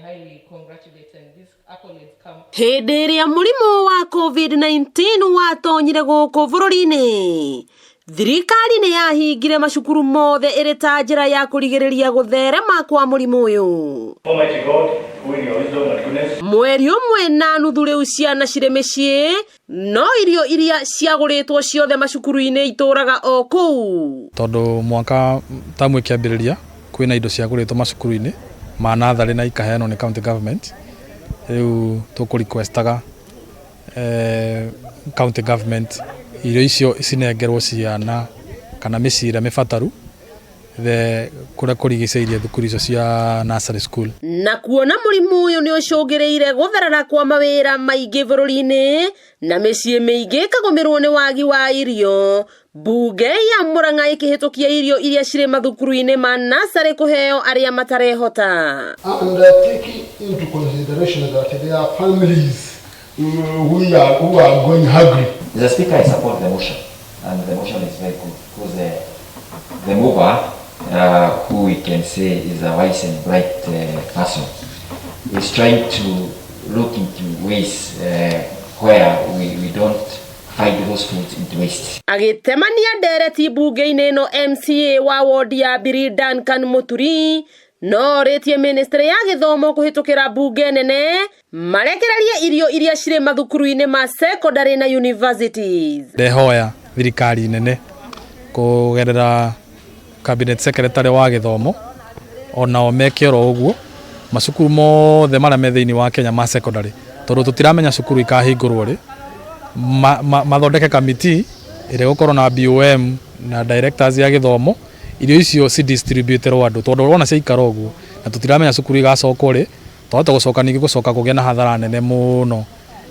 highly congratulate, and these accolades come Hĩndĩ ĩrĩa mũrimũ wa COVID-19 watonyire gũkũ bũrũri-inĩ, thirikari nĩ yahingire macukuru mothe ĩrĩ ta njĩra ya kũrigĩrĩria gũtherema kwa mũrimũ ũyũ. Almighty God, who in your wisdom and goodness Mweri ũmwe na nuthu rĩu ciana cirĩ mĩciĩ, no irio iria ciagũrĩtwo ciothe macukuru-inĩ itũraga o kũu. Tondũ mwaka tamu ĩkĩambĩrĩria kwĩna indo ciagũrĩtwo macukuru-inĩ ma natharĩ na ikaheanwo nĩ county government. Rĩu tũkũ requestaga county government irio icio cinengerwo ciana kana mĩciĩ ĩrĩa mĩbataru the kũrĩa kũrigicĩirie thukuru icio cia nursery school. Na kuona mũrimũ ũyũ nĩ ũcũngĩrĩire gũtherera kwa mawĩra maingĩ bũrũri-inĩ na mĩciĩ mĩingĩ ĩkagũmĩrwo nĩ wagi wa irio, mbunge ya Murang'a ĩkĩhĩtũkia irio iria cirĩ mathukuru-inĩ ma nursery kũheo arĩa matarehota. And taking into consideration that there are families who are going hungry. Mr. Speaker, I support the motion, and the motion is very good because the mover, who we can say is a wise and bright person, is trying to look into ways where we don't find those foods into waste. Agĩtemania ndereti mbunge-inĩ ĩno, MCA wa wodi ya Mbiri Duncan Mũturi no orĩtie ministry ya gĩthomo kũhĩtũkĩra mbunge nene marekererie irio iria cirĩ mathukuru-inĩ ma secondary na universities. Ndehoya thirikari nene kũgerera cabinet secretary wa gĩthomo onao meke oro ũguo macukuru mothe marĩa me thĩinĩ wa Kenya ma secondary, tondũ tũtiramenya cukuru ikahingũrwo rĩ, mathondeke kamiti ĩrĩa ĩgũkorwo na BOM na directors ya gĩthomo, irio icio ci distributerwo andũ, tondũ wona ciaikara ũguo na tũtiramenya cukuru igacokwo rĩ, twahota gũcoka ningĩ gũcoka kũgĩa na hathara nene mũno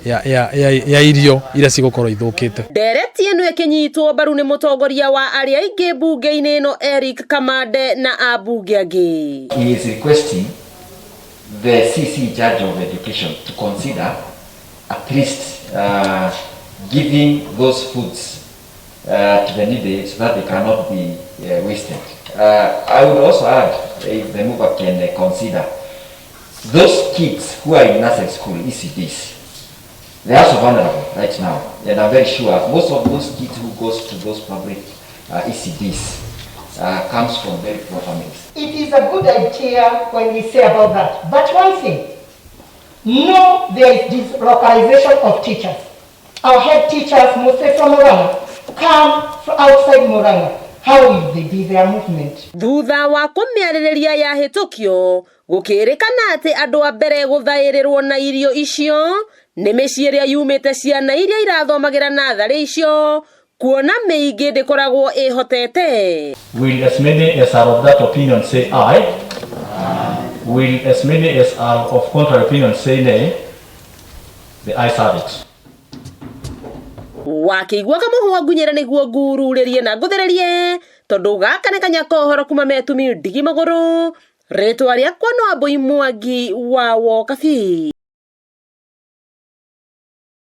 ya irio iria cigũkorwo ithũkĩte. Ndereti ĩno ĩkĩnyitwo mbaru nĩ mũtongoria wa arĩa aingĩ mbunge-inĩ ĩno Eric Kamande na ambunge angĩ. He is requesting the CC in charge of education to consider at least giving those foods to the needy so that they cannot be wasted. I would also add, if the mover can consider, those kids who are in nursery school, ECDs, they are so vulnerable right now. And I'm very sure most of those kids who goes to those public ECDs comes from very poor families. It is a good idea when we say about that. But one thing, no, there is dislocalization of teachers. Our head teachers, mostly from Murang'a, come from outside Murang'a. How will they be their movement? Thutha wa kũmĩarĩrĩria yahĩtũkio, gũkĩrĩkana atĩ andũ a mbere gũthaĩrĩrwo na irio icio nĩ mĩciĩ ĩrĩa yumĩte ciana iria irathomagĩra natharĩ icio, kuona mĩingĩ ndĩkoragwo ĩhotete. Will as many as are of that opinion say aye? Will as many as are of contrary opinion say nay? The ayes have it. Wakĩigua kamũhwa ngunyĩre nĩguo ngururĩrie na ngũthererie, tondũ gaka nĩ kanya kohoro kuma metumi ndigi magũrũ. Rĩtwa rĩakwa no Ambũi Mwangi wa Wokabi.